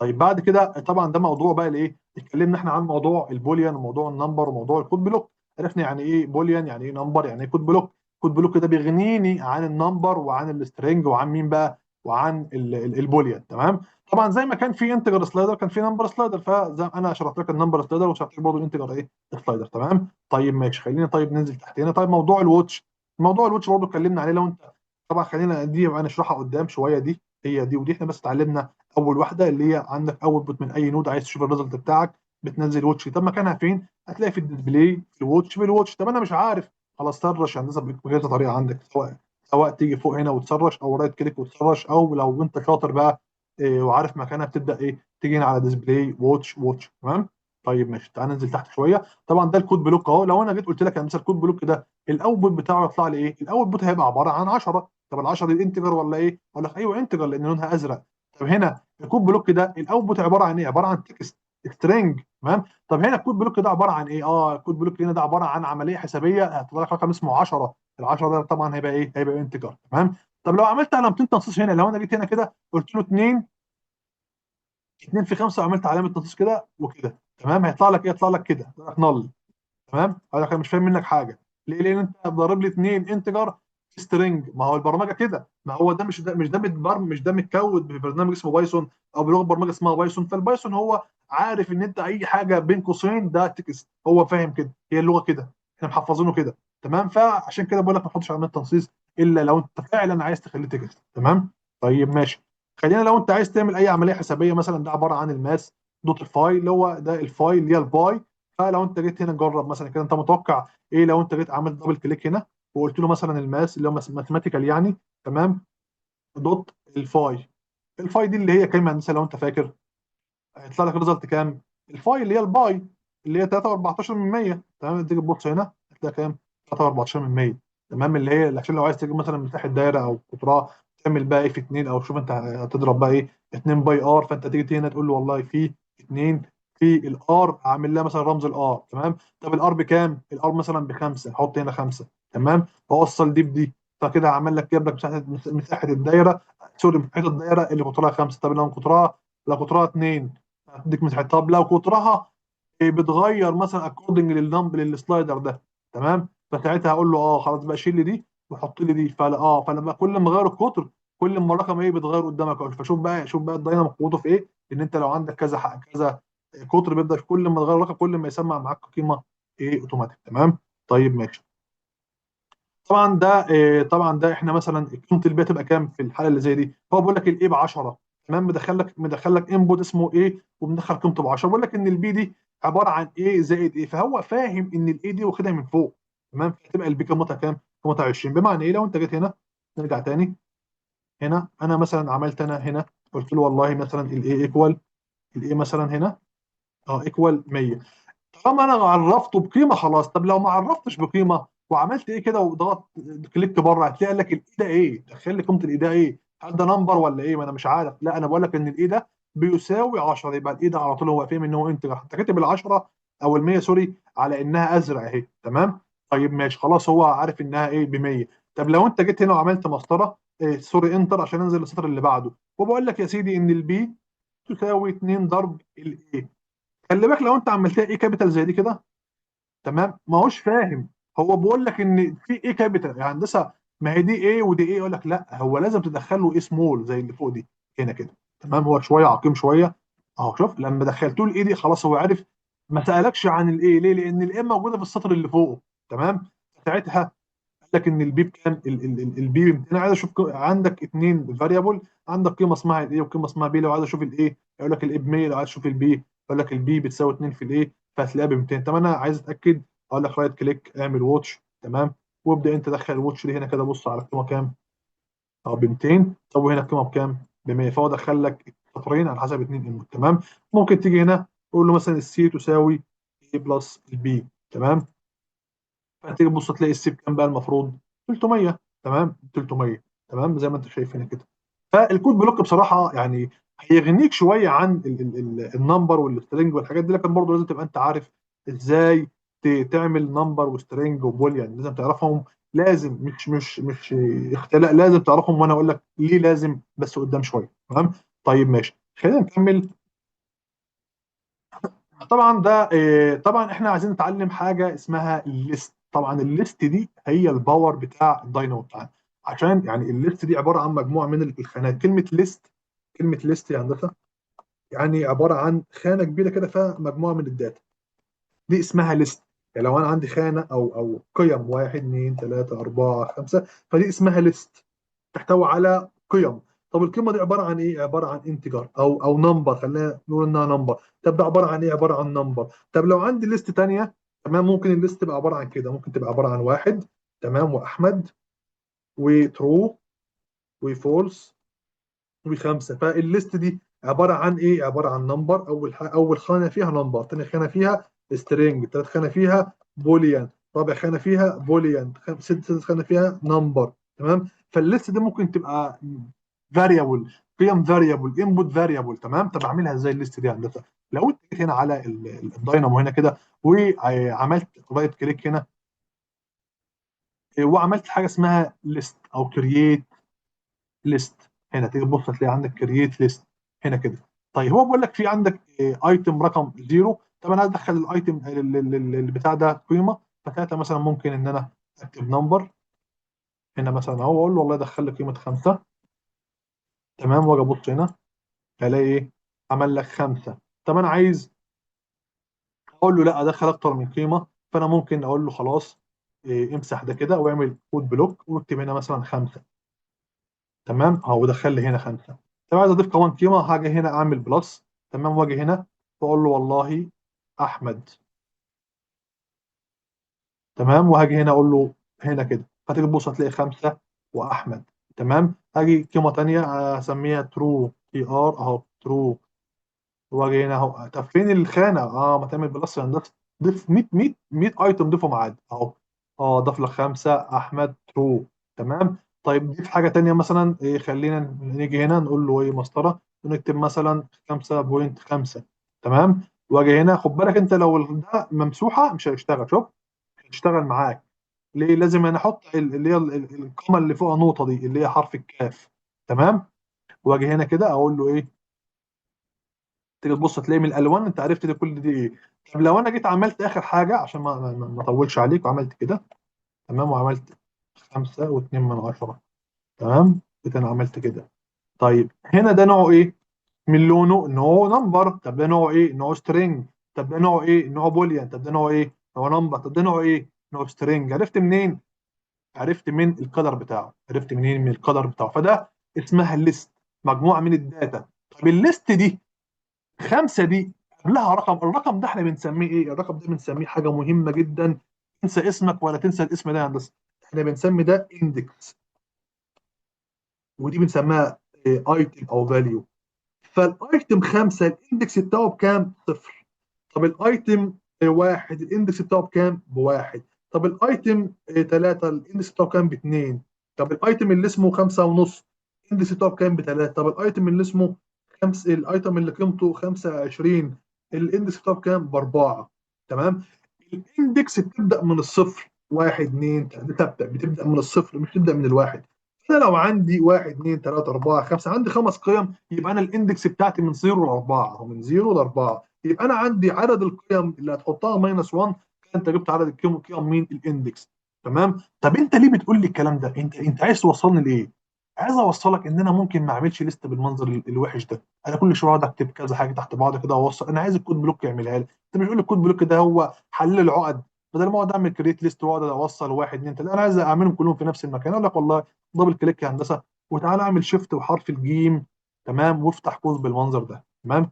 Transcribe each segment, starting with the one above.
طيب بعد كده طبعا ده موضوع بقى الايه، اتكلمنا احنا عن موضوع ال boolean وموضوع ال number وموضوع ال code block. عرفنا يعني ايه boolean، يعني ايه number، يعني ايه code block. code block ده بيغنيني عن ال number وعن ال string وعن مين بقى، وعن ال boolean. تمام. طبعا زي ما كان في integer slider كان في number slider، فزي ما انا شرحت لك ال number slider وشرحت لك برضه ال integer ايه slider. تمام. طيب ماشي، خلينا طيب ننزل تحت هنا. طيب موضوع ال watch، موضوع ال watch برضه اتكلمنا عليه. لو انت طبعا خلينا دي بقى نشرحها قدام شويه، دي هي دي ودي، احنا بس اتعلمنا اول واحدة اللي هي عندك output من اي node عايز تشوف ال result بتاعك بتنزل watch. طب مكانها فين؟ هتلاقي في ال display في ال watch في ال watch. طب انا مش عارف، خلاص search هندسة بكذا طريقه عندك، سواء تيجي فوق هنا وت search، او right click وت search، او لو انت شاطر بقى إيه وعارف مكانها بتبدا ايه، تيجي هنا على display watch watch. تمام. طيب ماشي، تعال ننزل تحت شوية. طبعا ده ال code block اهو. لو انا جيت قلت لك يا هندسة ال code block ده ال output بتاعه يطلع لي ايه؟ ال output هيبقى عبارة عن 10. طب ال 10 دي integer ولا ايه؟ اقول لك ايوه integer لان لونها ازرق. طب هنا ال code block ده ال output عبارة عن ايه؟ عبارة عن text string. تمام. طب هنا ال code block ده عبارة عن ايه؟ اه ال code block هنا ده عبارة عن عملية حسابيه هتطلع لك رقم اسمه 10. ال 10 ده طبعا هيبقى ايه؟ هيبقى integer. تمام. طب لو عملت علامتين تنصيص هنا، لو انا جيت هنا كده قلت له 2 2 في 5 وعملت علامة تنصيص كده وكده، تمام، هيطلع لك ايه؟ يطلع لك كده، يطلع لك null. تمام. هقول لك انا مش فاهم منك حاجة. ليه؟ لان انت ضارب لي 2 integer string. ما هو البرمجة كده، ما هو ده مش ده مش ده مش ده متكود ببرنامج اسمه Python او بلغه برمجة اسمها Python. فال Python هو عارف ان انت اي حاجة بين قوسين ده text، هو فاهم كده، هي اللغة كده، احنا محفظينه كده. تمام. فعشان كده بقول لك ما تحطش علامة تنصيص الا لو انت فعلا عايز تخليه text. تمام. طيب ماشي، خلينا لو انت عايز تعمل اي عملية حسابيه مثلا، ده عبارة عن ال Math dot ال phi اللي هو ده ال phi اللي هي ال pi. فلو انت جيت هنا تجرب مثلا كده، انت متوقع ايه لو انت جيت عملت double click هنا وقلت له مثلا ال Math اللي هو mathematical يعني، تمام، dot ال phi، ال phi دي اللي هي كام يا هندسة لو انت فاكر؟ هيطلع لك result كام؟ ال phi اللي هي ال pi اللي هي 3.14 من 100. تمام. تيجي تبص هنا هتلاقي كام؟ 3.14 من 100. تمام. اللي هي عشان لو عايز تجيب مثلا مساحة دايرة او قطرها تعمل بقى ايه في 2، او شوف انت هتضرب بقى ايه 2 pi r، فانت تيجي هنا تقول له والله في 2 في ال r، عامل لها مثلا رمز ال r. تمام. طب ال r بكام؟ ال r مثلا بخمسة، حط هنا خمسة. تمام. فوصل دي بدي، فكده عمل لك جاب لك مساحة الدايرة، sorry مساحة الدايرة اللي قطرها خمسة. طب لو قطرها 2 هتديك مساحة. طب لو قطرها بتغير مثلا according لل number لل slider ده، تمام، فساعتها هقول له اه خلاص بقى شيل لي دي وحط لي دي. فلا اه فلما كل ما غير القطر كل ما الرقم ايه بيتغير قدامك. فشوف بقى، شوف بقى الداينامو قوته في ايه، ان انت لو عندك كذا كذا قطر بيبدا كل ما تغير الرقم كل ما يسمع معاك قيمة ايه اوتوماتيك. تمام. طيب ماشي. طبعا ده إيه، طبعا ده احنا مثلا قيمة ال b تبقى كام في الحالة اللي زي دي؟ هو بيقول لك ال a ب 10. تمام. مدخل لك input اسمه a ومدخل قيمته ب 10، بيقول لك ان ال b دي عبارة عن a زائد a، فهو فاهم ان ال a دي واخدها من فوق. تمام. فتبقى ال b قيمتها كام؟ قيمتها 20. بمعنى ايه؟ لو انت جيت هنا نرجع تاني هنا، انا مثلا عملت انا هنا قلت له والله مثلا ال a equal ال a مثلا هنا اه equal 100. طالما انا عرفته بقيمة خلاص. طب لو ما عرفتش بقيمة وعملت ايه كده وضغط click بره، هتلاقي قال لك ال a ده ايه؟ دخل لي قيمة ال a ده ايه؟ هل ده number ولا ايه؟ ما انا مش عارف. لا انا بقول لك ان ال a ده بيساوي 10، يبقى ال a ده على طول هو فاهم ان هو integer، حتى كاتب ال 10 او ال 100 sorry على انها ازرق اهي. تمام. طيب ماشي خلاص، هو عارف انها ايه ب 100. طب لو انت جيت هنا وعملت مسطرة إيه sorry enter عشان انزل للسطر اللي بعده، وبقول لك يا سيدي ان ال b تساوي 2 ضرب ال a. خلي بالك لو انت عملتها A capital زي دي كده، تمام، ما هوش فاهم. هو بيقول لك ان في A capital يا هندسة، ما هي دي A ودي A، يقول لك لا هو لازم تدخل له a small زي اللي فوق دي هنا كده. تمام. هو شوية عقيم شوية اهو. شوف لما دخلت له ال a دي خلاص هو عرف، ما سالكش عن ال a ليه؟ لان ال a موجودة في السطر اللي فوقه. تمام. ساعتها قال لك ان ال b بكام؟ ال b انا عايز اشوف عندك اثنين variable، عندك قيمة اسمها ال a وقيمه اسمها b. لو عايز اشوف ال a يقول لك ال a ب 100، لو عايز اشوف ال b يقول لك ال b بتساوي 2 في ال a، فهتلاقيها ب 200. طب انا عايز اتاكد، اقول لك right click اعمل watch. تمام. وابدا انت دخل ال watch دي هنا كده، بص على القيمة كام؟ اه ب 200. طب وهنا القيمة بكام؟ ب 100. فهو دخل لك سطرين على حسب اثنين input. تمام. ممكن تيجي هنا تقول له مثلا ال c تساوي a plus ال b. تمام. فتيجي تبص تلاقي ال c بكام بقى المفروض؟ 300. تمام، 300. تمام، زي ما انت شايف هنا كده. فال code block بصراحة يعني هيغنيك شوية عن ال number وال string والحاجات دي، لكن برضه لازم تبقى انت عارف ازاي تعمل number و string و boolean، لازم تعرفهم، لازم، مش اختلاء، لازم تعرفهم، وانا اقول لك ليه لازم بس قدام شوية. تمام. طيب ماشي، خلينا نكمل. طبعا ده طبعا احنا عايزين نتعلم حاجة اسمها ال list. طبعا ال list دي هي ال power بتاع الداينامو بتاعنا، عشان يعني ال list دي عبارة عن مجموعة من الخانات. كلمة list، كلمة list يا هندسة يعني عبارة عن خانه كبيرة كده فيها مجموعة من ال data، دي اسمها list. يعني لو انا عندي خانه او قيم 1 2 3 4 5، فدي اسمها list، تحتوي على قيم. طب القيمة دي عبارة عن ايه؟ عبارة عن integer او number، خلينا نقول انها number. طب ده عبارة عن ايه؟ عبارة عن number. طب لو عندي list ثانية، تمام، ممكن ال list تبقى عبارة عن كده، ممكن تبقى عبارة عن واحد، تمام، واحمد و true و false وخمسة. فال list دي عبارة عن ايه؟ عبارة عن number، اول خانه فيها number، ثاني خانه فيها string، ثالث خانه فيها boolean، رابع خانه فيها boolean، سادس خانه فيها number، تمام. فال list دي ممكن تبقى variable، قيم variable، input variable، تمام. طب اعملها ازاي ال list دي يا هندسة؟ لو انت جيت هنا على الداينامو هنا كده وعملت right click هنا وعملت حاجة اسمها list او create list، هنا تيجي تبص هتلاقي عندك create list هنا كده. طيب هو بيقول لك في عندك item رقم 0. طب انا عايز ادخل ال item اللي بتاع ده قيمة، فساعتها مثلا ممكن ان انا اكتب number هنا مثلا اهو، واقول له والله دخل لي قيمة 5، تمام. واجي ابص هنا الاقي ايه؟ عمل لك 5. طب انا عايز اقول له لا ادخل اكتر من قيمة، فانا ممكن اقول له خلاص إيه، امسح ده كده واعمل code block واكتب هنا مثلا 5، تمام، اهو دخل لي هنا 5. طب عايز اضيف كمان قيمة، هاجي هنا اعمل plus، تمام، واجي هنا واقول له والله احمد، تمام، وهاجي هنا اقول له هنا كده، هتيجي تبص هتلاقي 5 واحمد، تمام. هاجي قيمة ثانية اسميها true، T R اهو true، واجي هنا اهو. طب فين الخانة؟ ما تعمل plus يا هندسة، ضيف 100 100 100 item، ضيفهم عادي اهو، ضاف لك 5 احمد true، تمام. طيب ضيف حاجة ثانية مثلا إيه، خلينا نيجي هنا نقول له ايه، مسطرة، ونكتب مثلا 5.5، تمام. واجي هنا، خد بالك انت لو ده ممسوحة مش هيشتغل، شوف مش هيشتغل معاك ليه؟ لازم انا احط اللي هي ال comma اللي فوقها نقطة دي اللي هي حرف الكاف، تمام. واجي هنا كده اقول له ايه، تيجي تبص تلاقي من الالوان انت عرفت دي كل دي ايه. طب لو انا جيت عملت اخر حاجة عشان ما اطولش عليك، وعملت كده، تمام، وعملت 5.2، تمام، كده انا عملت كده. طيب هنا ده نوعه ايه؟ من لونه ان هو number. طب ده نوعه ايه؟ نوعه string. طب ده نوعه ايه؟ نوعه boolean. طب ده نوعه ايه؟ نوعه number. طب ده نوعه ايه؟ نوعه string. عرفت منين؟ عرفت من ال color بتاعه. عرفت منين؟ من ال color بتاعه. فده اسمها ال list، مجموعة من ال data. طب ال list دي 5 دي قبلها رقم، الرقم ده احنا بنسميه ايه؟ الرقم ده بنسميه حاجة مهمة جدا، تنسى اسمك ولا تنسى الاسم ده يا هندسة. احنا بنسمي ده index، ودي بنسميها item او value. فال item 5 ال index بتاعه بكام؟ 0. طب ال item 1 ال index بتاعه بكام؟ ب1. طب ال item 3 ال index بتاعه بكام؟ ب2. طب ال item اللي اسمه 5.5 ال index بتاعه بكام؟ ب3. طب ال item اللي اسمه 5، ال item اللي قيمته 25 ال index بتاعه بكام؟ ب4، تمام. ال index بتبدا من الصفر، 1 2 3 ثابتة، بتبدا من الصفر مش بتبدا من الواحد. انا لو عندي 1 2 3 4 5، عندي 5 قيم، يبقى انا ال index بتاعتي من 0 ل 4، اهو من 0 ل 4، يبقى انا عندي عدد القيم اللي هتحطها minus 1، انت جبت عدد القيم، قيم مين؟ ال index، تمام. طب انت ليه بتقول لي الكلام ده؟ انت عايز توصلني لايه؟ عايز اوصلك ان انا ممكن ما اعملش list بالمنظر الوحش ده، انا كل شوية اقعد اكتب كذا حاجة تحت بعض كده واوصل. انا عايز ال code block يعملها لي. انت مش بتقول ال code block ده هو حل العقد؟ بدل ما اقعد اعمل create list واقعد اوصل 1 2 3، انا عايز اعملهم كلهم في نفس المكان. اقول لك والله double click يا هندسة، وتعالى اعمل shift وحرف الجيم، تمام، وافتح قوس بالمنظر ده، تمام،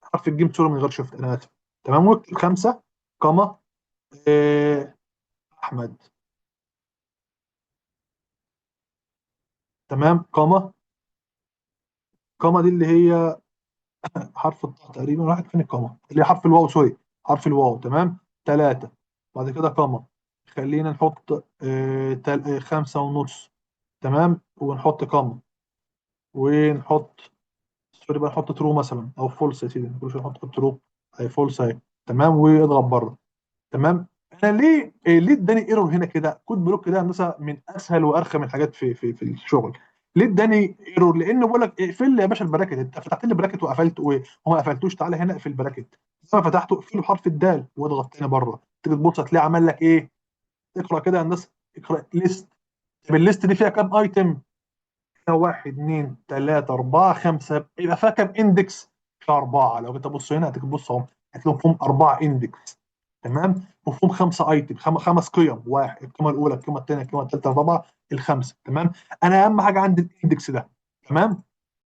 حرف الجيم sorry من غير shift، انا اسف، تمام، واكتب 5 comma احمد، تمام، comma، comma دي اللي هي حرف الطاء تقريبا، راحت فين ال comma؟ اللي هي حرف الواو، sorry، حرف الواو، تمام، 3، بعد كده comma، خلينا نحط 5.5، تمام، ونحط comma، ونحط sorry بقى، نحط true مثلا او false يا سيدي، كل شوية نحط true اهي، false اهي، تمام، واضغط بره، تمام. انا ليه اداني error هنا كده؟ code block ده هندسة من اسهل وارخم الحاجات في الشغل. ليه اداني error؟ لانه بيقول لك اقفل لي يا باشا ال bracket، انت فتحت لي bracket وقفلت وما قفلتوش، تعالى هنا اقفل bracket. زي ما فتحته اقفله بحرف الدال واضغط تاني بره. تيجي تبص هتلاقي عمل لك ايه؟ اقرا كده يا هندسه، اقرا list. طب ال list دي فيها كام item؟ فيها 1 2 3 4 5. يبقى فيها كام index؟ فيها 4. لو جيت تبص هنا هتيجي تبص اهو، هتلاقيهم فيهم 4 index. تمام، وفيهم 5 item، خمس قيم، واحد القيمة الاولى، القيمة الثانيه، القيمة الثالثه، الرابعه، الخمسه. تمام. انا اهم حاجة عندي ال index ده. تمام.